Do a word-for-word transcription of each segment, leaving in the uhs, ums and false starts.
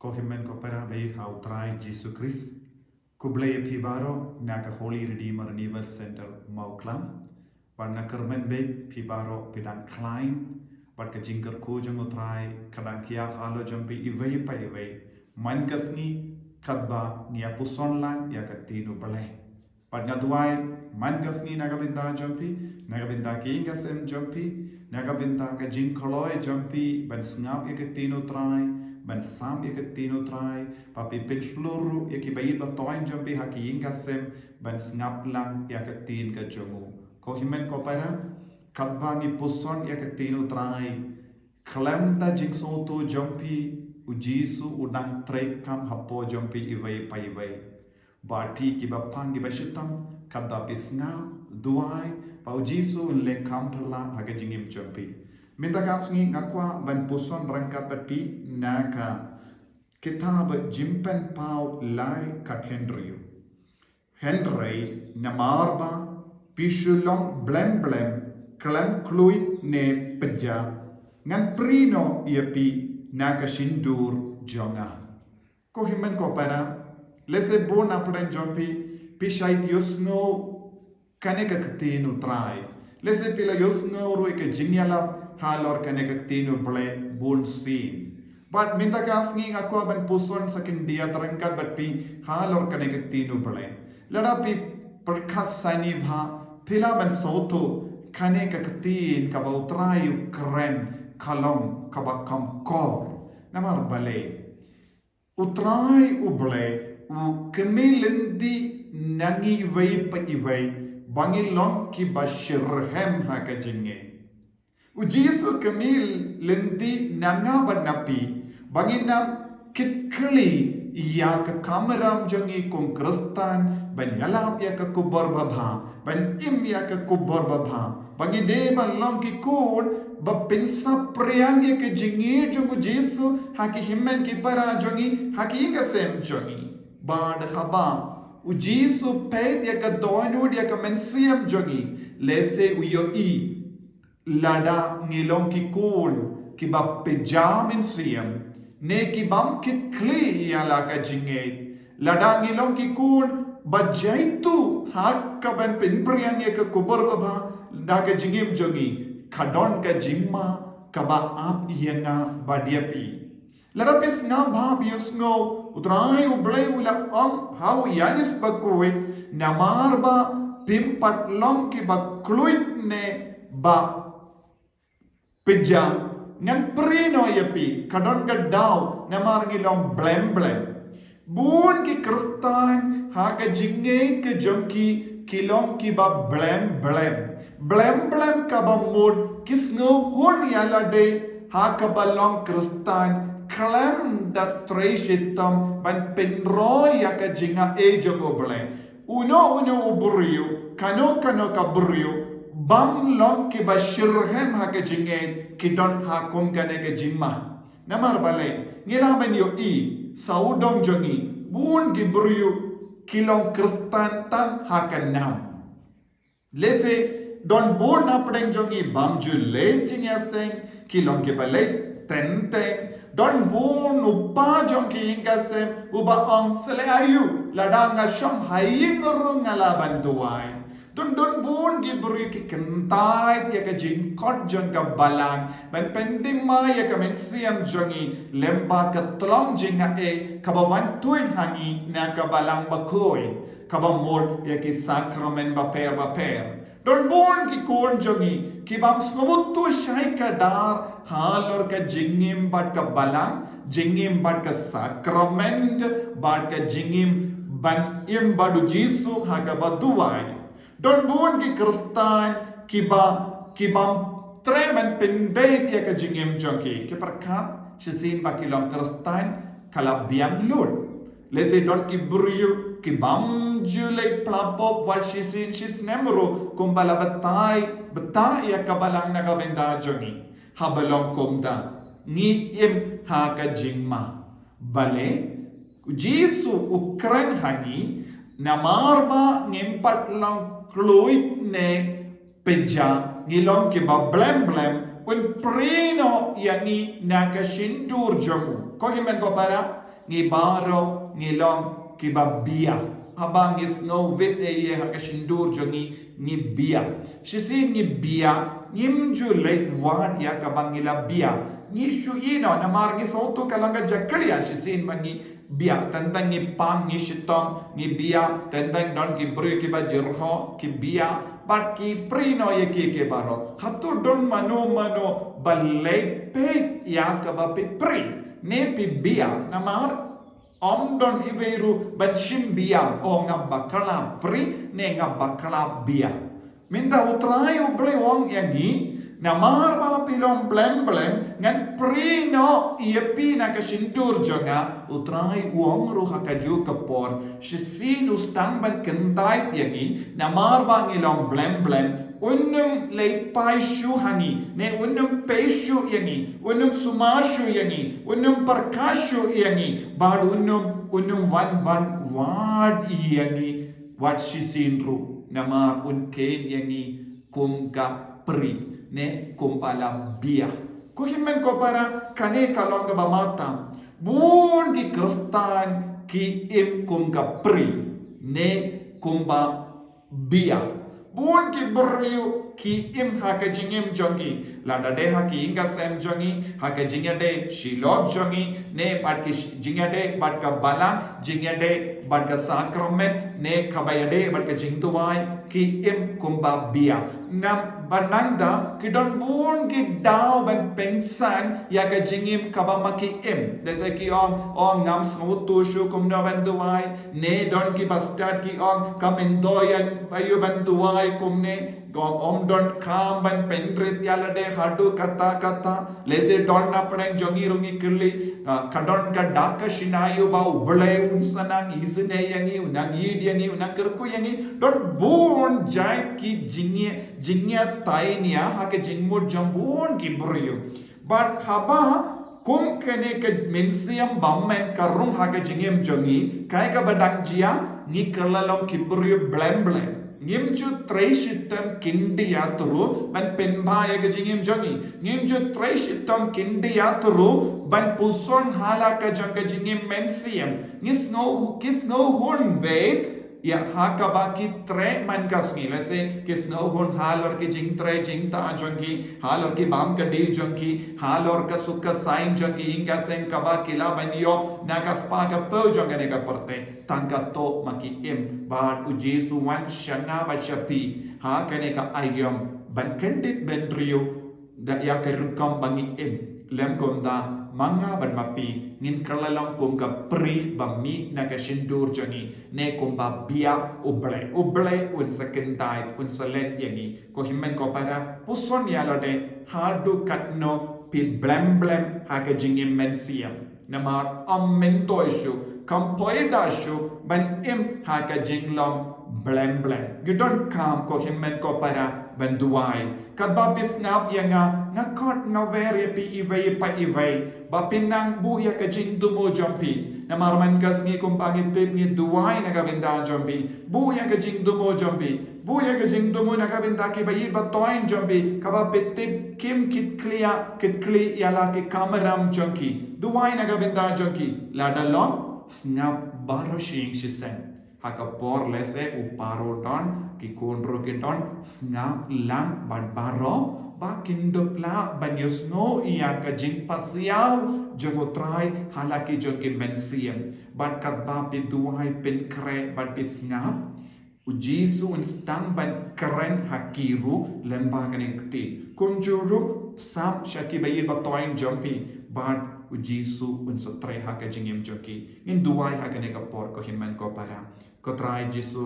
Ko hynmen ko para baieit ha u Trai Jisu Khrist. Khublei ïa phi baroh na ka Holy Redeemer Renewal Center Mawklam. Bad nga kyrmen bad phi baroh phi dang khlaiñ bad ka jingkyrkhu jong u Trai ka dang hiar halor jong phi iwei pa iwei. Man ka sngi katba ngi ïa puson lang ïa ka ktien u Blei. Bad nga duwai man ka sngi na ka bynta jong phi, na ka bynta ki ïing ki sem jong phi, na ka bynta ka jingkloi jong phi ban sngap ïa ka ktien u Trai, ban sam ïa ka ktien u Trai, ba phi pynshlur ruh ïa ki baieit ba toiñ jong phi ha ki ïing ki sem ban sngap lang ïa ka ktien ka jong u. Ko hynmen ko para, katba ngi puson ïa ka ktien u Trai, khlem da jingsngewthuh jong phi, u Jisu u dang treikam hapoh jong phi iwei pa iwei. Bad phi kiba pang kiba shitom, katba phi sngap, duwai ba u Jisu un leh kam phylla ha ka jingim jong phi. Mynta ka sngi nga kwah ban puson ryngkat bad phi na ka kitab Jingpynpaw lai khathynriew. Hynrei namar ba phi shu long blem blem, khlem khlaiñ ne pjah, ngan prie noh ïa phi na ka shyntur jong nga. Ko hynmen ko para, lehse bun na pdeng jong phi, phi shait ïohsngew kane ka ktien u Trai. Lehse phi la ïohsngew ruh ïa ka jingïalap halor kane ka ktien u Blei bun sien. Bad mynta ka sngi nga kwah ban puson sa khyndiat ryngkat bad phi halor kane ka ktien u Blei. Lada phi pyrkhat sani bha, phi lah ban sngewthuh kane ka ktien kaba u Trai u kren ka long kaba kham kor. Namar balei? U Trai u Blei u kmie lynti na ngi iwei pa iwei ba ngin long kiba shitrhem ha ka jingngeit. U Jisu u kmie lynti na nga bad na phi ba ngin ym kit khlieh ïa ka kamram jong ngi kum Khristan ban ïalap ïa ka khubor babha, ban im ïa ka khubor babha, ba ngin dei ban long ki khun ba pynsaphriang ïa ka jingngeit jong u Jisu ha ki hynmen ki para jong ngi, ha ki ïing ki sem jong ngi. Bad haba u Jisu u peit ïa ka dohnud ïa ka mynsiem jong ngi, lehse u ïohi lada ngi long ki khun kiba pjah mynsiem ne ki bym kit khlieh ïa la ka jingngeit. Lada ngi long ki khun ba jaituh ha kaban pynphriang ïa ka khubor babha na ka jingim jong ngi, ka don ka jingma kaba ap ïa nga bad ïa phi. Lada phi sngap bha phi ïohsngew u Trai u Blei u la ong ha u Ïoannis bakhuid, namar ba phim pat long kiba khlaiñ ne ba pjah, ngan prie noh ïa phi, ka don ka daw namar ngi long blem blem. Bun ki Khristan ha ka jingngeit ka jong ki, ki long kiba blem blem. Blem blem kaba mut ki sngewhun ïa lade ha kaba long Khristan khlem da trei shitom ban pynroi ïa ka jingaiei jong u Blei. Uno uno u briew, kano kano ka briew, bym long kiba shitrhem ha ka jingngeit, ki don ha kum kane ka jingma. Namar balei, ngi lah ban ïohi, sawdong jong ngi, bun ki briew, ki long Khristan tang ha ka nam. Lehse, don bun na pdeng jong ngi bym ju leh jingïaseng, ki long kiba leh teng teng. Don bun u kpa jong ki ïing ki sem, uba ong sa leh aïu, lada nga shong ha ïing ruh nga lah ban duwai. Don don bun ki briew ki kyntait ïa ka jingkhot jong ka balang ban pyndem ïa ka mynsiem jong ngi lyngba ka tlong jingaiei kaba wan tuid ha ngi na ka balang bakhuid, kaba mut ïa ki sakramen bapher bapher. Don bun ki khun jong ngi ki bym sngewthuh shai kdar halor ka jingim bad ka balang, jingim bad ka sakramen, bad ka jingim ban im bad u Jisu ha kaba duwai. Don bun ki Khristan kiba, ki bym treh ban pynbeit ïa ka jingim jong ki. Ki pyrkhat shisien ba ki long Khristan ka la biang lut. Lehse don ki briew ki bym ju leh pla pop wat shisien shisnem ruh kumba la batai, batai ïa ka balang na ka bynta jong ngi. Haba long kumta, ngi im ha ka jingma. Balei, u Jisu u kren ha ngi, namar ba ngim pat long khlaiñ ne pjah, ngi long kiba blem blem, un prie noh ïa ngi na ka shyntur jong u. Ko hynmen ko para, Ngi baroh ngi long kiba biah. Haba ngi sngewbit ïa ïa ha ka shyntur jong ngi, ngi biah. Shisien ngi biah, ngim ju leit wad ïa kaba ngi la biah. Ngi shu ïeh noh namar ngi sngewthuh ka long ka jakhlia shisien ba ngi biah. Teng teng ngi pang, ngi shitom, ngi biah, teng teng don ki briew kiba jyrhoh, ki biah, bad ki prie noh ïa ki ki baroh. Hato don mano mano ba leit peit ïa kaba phi prie ne phi biah? Namar ym don iwei ruh ban shim biang, o nga bakla prie ne nga bakla biah. Mynta U Trai U Blei u ong ïa ngi, namar ba phi long blem blem, ngan prie noh ïa phi na ka shyntur jong nga. U Trai u ong ruh ha kajuh ka por, shisien u sdang ban kyntait ïa ngi, namar ba ngi long blem blem, un ym leit phai shuh ha ngi, ne un ym peit shuh ïa ngi, un ym sumar shuh ïa ngi, un ym pyrkhat shuh ïa ngi, bad un ym, un ym wan ban wad ïa ngi wat shisien ruh, namar un kheiñ ïa ngi kum ka prie, ne kumba la biah. Ko hynmen ko para, kane ka long kaba matam. Bun ki Khristan ki im kum ka prie, ne kumba biah. Bun ki briew ki im ha ka jingim jong ki, lada dei ha ki ïing ka sem jong ngi, ha ka jingïadei shilok jong ngi, ne bad ki sh-, jingïadei bad ka balang, jingïadei bad ka sakramen, ne kaba ïadei bad ka jingduwai, ki im kumba biah. Namar ba nangta ki don bun ki daw ban pynsan ïa ka jingim kaba ma ki im. Lehse ki ong, o ngam sngewthuh shuh kumno ban duwai. Ne don kiba stad ki ong, kam myntoi ïa ngi ban duwai kumne. Ym don kam ban pynrit ïa lade haduh katta katta. Lehse don na pdeng jong ngi ruh ngi kylli, ah, ka don ka dak ka shynna ïa U Blei un sa nang isynei ïa ngi, un nang ïeit ïa ngi, un nang kyrkhu ïa ngi. Don bun jait ki jingïa, jingïatainia ha ka jingmut jong bun ki briew. Bad haba kum kane ka mynsiem bymman ka rung ha ka jingim jong ngi, kaei kaba dang jia, ngi kylla long ki briew blem blem. Ngim ju trei shitom khyndiat ruh ban pynbha ïa ka jingim jong ngi. Ngim ju trei shitom khyndiat ruh ban puson ha la ka jong ka jingim mynsiem. Ngi sngew, ki sngewhun beit ïa ha kaba ki trei man ka sngi. Lehse ki sngewhun halor ki jingtrei jingtah jong ki, halor ki bam ka dih jong ki, halor ka suk ka saiñ jong ki, ïing ka sem kaba ki lah ban ïoh na ka spah ka phew jong kane ka pyrthei. Tang katto ma ki im. Bad U Jisu u wan sha nga bad sha phi ha kane ka aïom ban kyndit bynriew da ïa ka rukom ba ngi im. Lem kumta, ma nga bad ma phi ngin kylla long kum ka prie ba mih na ka shyntur jong ngi, ne kumba biah U Blei. U Blei un sa kyntait, un sa leh ïa ngi. Ko hynmen ko para, puson ïa lade haduh katno phi blem blem ha ka jingim mynsiem. Namar ym myntoi shuh, kam poi da shuh ban im ha ka jinglong blem blem. Ngi donkam ko hynmen ko para ban duwai. Katba phi sngap ïa nga, nga khot nga wer ïa phi iwei pa iwei ba phin nang buh ïa ka jingthmu jong phi. Namar man ka sngi kumba ngi tip ngi duwai na ka bynta jong phi. Buh ïa ka jingthmu jong phi. Buh ïa ka jingthmu na ka bynta kiba ïeit ba thoiñ jong phi, kaba phi tip kim kit khlieh, kit khlieh ïa la ki kamram jong ki. Duwai na ka bynta jong ki. Lada long, sngap baroh shi ïing shi sem. Ha ka por lehse u para don, ki khun ruh ki don, sngap lang bad baroh ba kin dup lah ban ïohsngew ïa ka jingpasiaw jong U Trai ha la ki jong ki mynsiem. Bad katba phi duwai pynkhreh bad phi sngap, U Jisu un sdang ban kren ha ki ruh lyngba kane ka ktien. Kumjuh ruh sap sha kiba ïeit ba thoiñ jong phi, bad U Jisu un sa trei ha ka jingim jong ki. Ngin duwai ha kane ka por ko hynmen ko para. Ko Trai Jisu,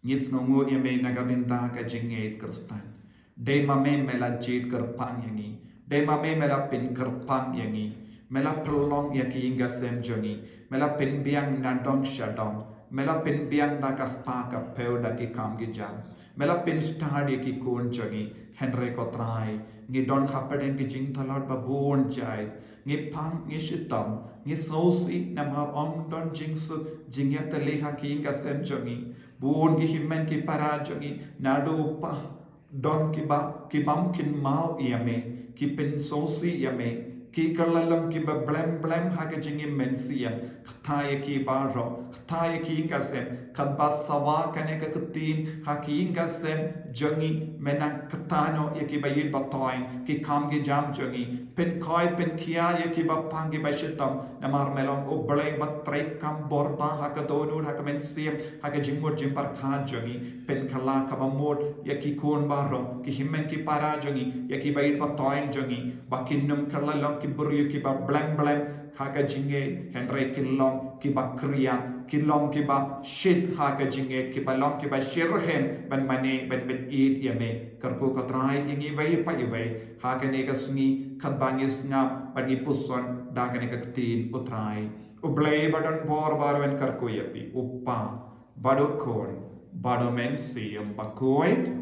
ngi sngewnguh ïa me na ka bynta ka jingngeit Khristan. Dei ma me me la jied kyrpang ïa ngi. Dei ma me me la pynkyrpang ïa ngi. Me la pynlong ïa ki ïing ka sem jong ngi. Me la pynbiang na dong sha dong. Me la pynbiang da ka spah ka phew da ki kam ki jam. Me la pynstad ïa ki khun jong ngi. Hynrei ko Trai, ngi don hapdeng ki jingtlot ba bun jait. Ngi pang, ngi shitom, ngi sngewsih namar ym don jingsuk jingïatylli ha ki ïing ka sem jong ngi. Bun ki hynmen ki para jong ngi, naduh u kpa, don kiba, ki bym kynmaw ïa me, ki pynsngewsih ïa me. Ki kylla long kiba blem blem ha ka jingim mynsiem. Kata ïa ki baroh, kata ïa ki ïing ki sem, katba sawa kane ka ktien ha ki ïing ki sem jong ngi, mynta kata noh ïa kiba ïeit ba toiñ, ki kam ki jam jong ngi, pynkhoi pynkhia ïa kiba pang kiba shitom, namar me long U Blei ba trei kam bor ba ha ka dohnud, ha ka mynsiem, ha ka jingmut jingpyrkhat jong ngi, pynkylla kaba mut ïa ki khun baroh, ki hynmen ki para jong ngi, ïa kiba ïeit ba toiñ jong ngi, ba kin ym kylla long ki briew kiba blem blem ha ka jingngeit, hynrei kin long kiba khriat, kin long kiba shit ha ka jingngeit, kiba long kiba shitrhem ban mane, ban mane ïa me. Kyrkhu ko Trai ïa ngi iwei pa iwei ha kane ka sngi, katba ngi sngap bad ngi puson da kane ka ktien, ko Trai. U Blei ba don bor baroh, yn kyrkhu ïa phi, U Kpa bad U Khun bad U Mynsiem Bakhuid.